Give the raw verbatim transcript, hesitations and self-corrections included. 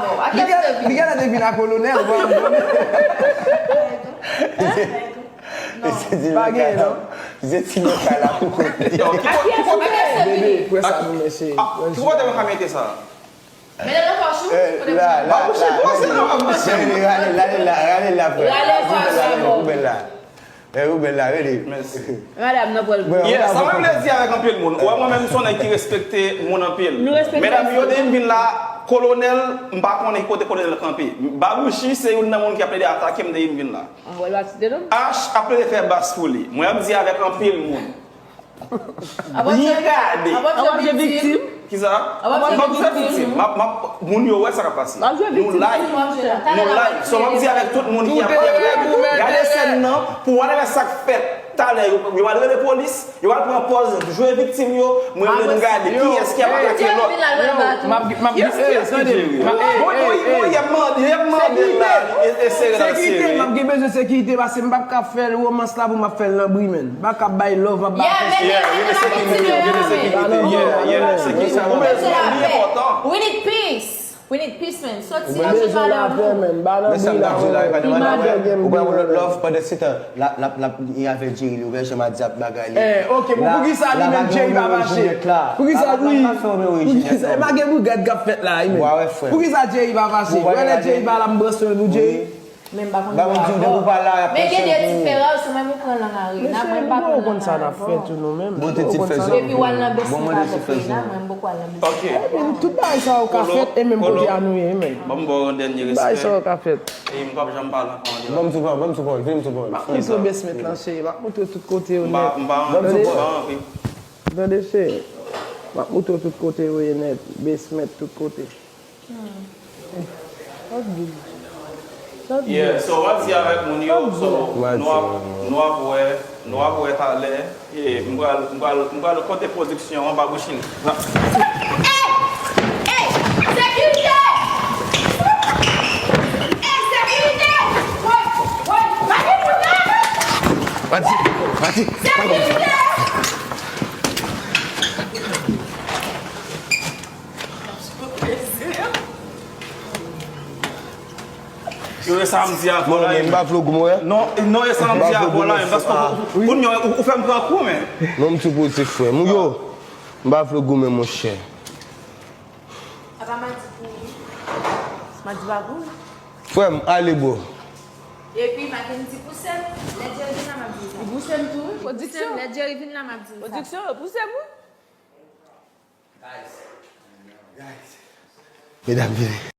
avè w. A ki a sèvi? Li genlè te vin a kolonèl, ou pa konn. Se ti lokal la. Se ti lokal la pou kote. Yo, ki kote, ki kote, Bebe, Pran sa pou mesye. Ah, ki kote mwen ka mete sa? Mete nan pòch ou. Eh, la, la, Babouchi, la, pase nan Babouchi. Rale, rale la, rale la, frè. Rale fòs la, bon. Rale la. Eh, ou bèl la, rele. Mèsi. Madanm nan pral. Bon, Yeah, on a sa mwen beaucoup. Vle di avèk anpil moun. Ou wè mwen menm se yon nèg ki respekte moun anpil. Nou respekte Medam yo anpil. Te vin la, kolonèl, m pa konnen ki kote kolonèl kanpe. Babouchi se youn nan moun ki ap plede atake m depi m vin la. An wè l pa site non. H ap plede fè bas pou li. Mwen ap di avèk anpil moun. Byen gade. Avan se viktim. Kisa? Avan se M ap fè viktim. Viktim. M ap, m ap, moun yo wè sa k ap pase. M ap jwe Nou viktim. Live. Nou live. So m ap di avèk tout moun ki ap gade sèn nan, pou whatever sa k fèt. Talè, yo, yo al rele polis, yo al pran pòz jwe viktim yo, mwen menm gade kiyès ki ap atake lòt. M ap, m ap, eh, tande, m ap, eh, eh, eh. Bon, bon, y ap mande, y ap mande la, e, e sere la, sere. M ap gen bezwen sekirite, paske m p ap ka fè romans la pou m ap fè l nan bri, menn. M pa ka bay love, m ap bay afèsyon. Yeah, rele sekirite, rele sekirite, yeah, yeah, sekirite. Ou bezwen lapè. We need peace. We need peace, man. Soti nan zòn pa nan moun. Ba nan bri la, ou pral wè lòt love pandan se tan l ap, l ap, l ap, li avèk Jerry, li ouvè janm a di ap bagay li. Eh, ok, bon, poukisa li menm Jerry pa fache? Poukisa, wi. Poukisa, e pa gen bougad k ap fèt la, wi, menn. Poukisa Jerry pa fache? Wè lè Jerry pa la, m branche l pou Jerry. Men m pa konn de rapò. Men gen de diferans, ou menm ou pran lang Arina, mwen m pa pran lang Arina. Bon, ti fè zòn. Epi w al nan basement avèk Arina, mwen m poko al nan basement. Ok. Tout bagay sa yo ka fèt, e menm kote a nou ye, menn. Ban m ba w yon dènye respè. Bagay sa yo ka fèt. E m p ap janm pale ankò de Ban m tou pran, ban m tou pran, vin m tou pran. M ap montre w basement lan, cheri. M ap montre w tout kote yo nèt. M pa, m pa, m pa anvi. Tande, cheri. M ap montre w tout kote yo ye nèt. Basement, tout kote. Yeah, so w ap di avèk moun yo, so nou ap, nou ap wè, nou ap wè talè. E m pral, m pral, m pral kote pwodiksyon an pa bouch li. Ey! Ey! Sekirite! Ey, sekirite! Woy! Woy! Pa gen moun la! Pati! Pati! Sekirite! Yo, e sa m di avè w la. M pa vle w goumen. Non, non, e sa m di avè w la, men paske ou, ou, ou fè m pran kou, men. Non, m tou poze frè m. Yo, m pa vle w goumen, monchè. Apa Madi kouri? Madi pa kouri. Frè m, ale, bro. Epi, Makendy pouse m, lè Jerry vin la, m ap di l sa. Li pouse m tou, wi. Pwodiksyon. Lè Jerry vin la, m ap di l sa. Pwodiksyon, yo pouse m, wi. Medam, vini.